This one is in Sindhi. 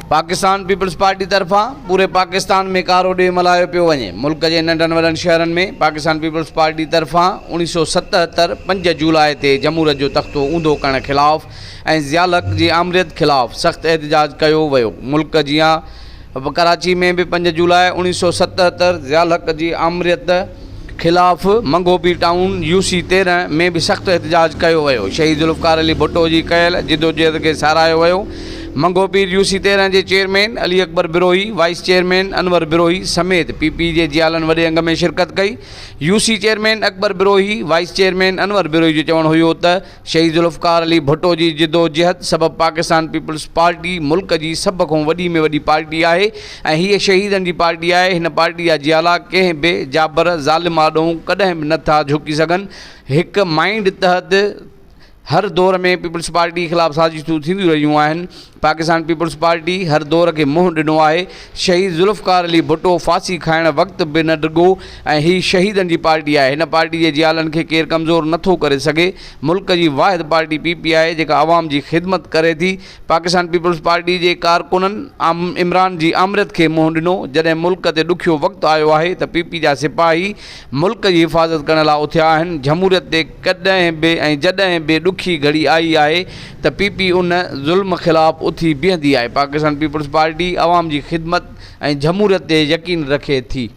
پاڪستان پيپلز پارٽي طرفان پوري پاڪستان ۾ ڪارو ڏينهن ملهايو پيو وڃي. ملڪ جي ننڍن وڏن شهرن ۾ پاڪستان پيپلز پارٽي طرفان اوڻيهه سئو 77 پنج جولاء تي جمهوريت جو تختو اونڌو ڪرڻ خلاف ۽ ضياء الحق جي آمريت خلاف سخت احتجاج ڪيو ويو. ملڪ جيان ڪراچي ۾ به پنج جولاء 1977 ضياء الحق جي آمريت خلاف منگهوپير ٽائون يو سي 13 ۾ به سخت احتجاج ڪيو ويو. شهيد ذوالفقار علي ڀٽو جي ڪيل جدوجهد کي ساراهيو ويو. منگهوپير يو سي 13 جي chairman Ali Akbar Brohi, vice chairman Anwar Brohi سميت پي پي جي جيالن وڏي انگ ۾ شرڪت ڪئي. U C chairman Akbar Brohi, vice chairman Anwar Brohi جو چوڻ هيو ته شهيد ذوالفقار علي ڀٽو جي جدوجهد سبب پاڪستان پيپلز پارٽي ملڪ جي سڀ کان وڏي ۾ وڏي پارٽي آهي ۽ هيء شهيدن جي پارٽي آهي، هن پارٽي جا جيالا ڪنهن به جابر ظالم آڏو ڪڏهن به نه ٿا جهڪي سگهن، هڪ مائينڊ تحت هر دور ۾ پيپلز پارٽي خلاف سازشون ٿينديون رهيون آهن، پاڪستان پيپلز پارٽي هر دور کي منهن ڏنو آهي، شهيد ذوالفقار علي ڀٽو ڦاسي کائڻ وقت به نه ڊڳو ۽ هي شهيدن جي پارٽي آهي، هن پارٽي جي جيالن کي ڪير ڪمزور نه ٿو ڪري سگهي، ملڪ جي واحد پارٽي پي پي آهي جيڪا عوام جي خدمت ڪري ٿي، پاڪستان پيپلز پارٽي جي ڪارڪنن عمران جي آمريت کي منهن ڏنو، جڏهن ملڪ تي ڏکيو وقت آيو آهي ته پي پي جا سپاهي ملڪ جي حفاظت ڪرڻ لاء اٿيا آهن، جمهوريت تي ڪڏهن به ۽ جڏهن به ڏکي گهڙي آئي آهي ته پي پي ان ظلم خلاف اٿي بيهندي آهي، پاڪستان پيپلز پارٽي عوام جي خدمت ۽ جمهوريت تي يقين رکي ٿي.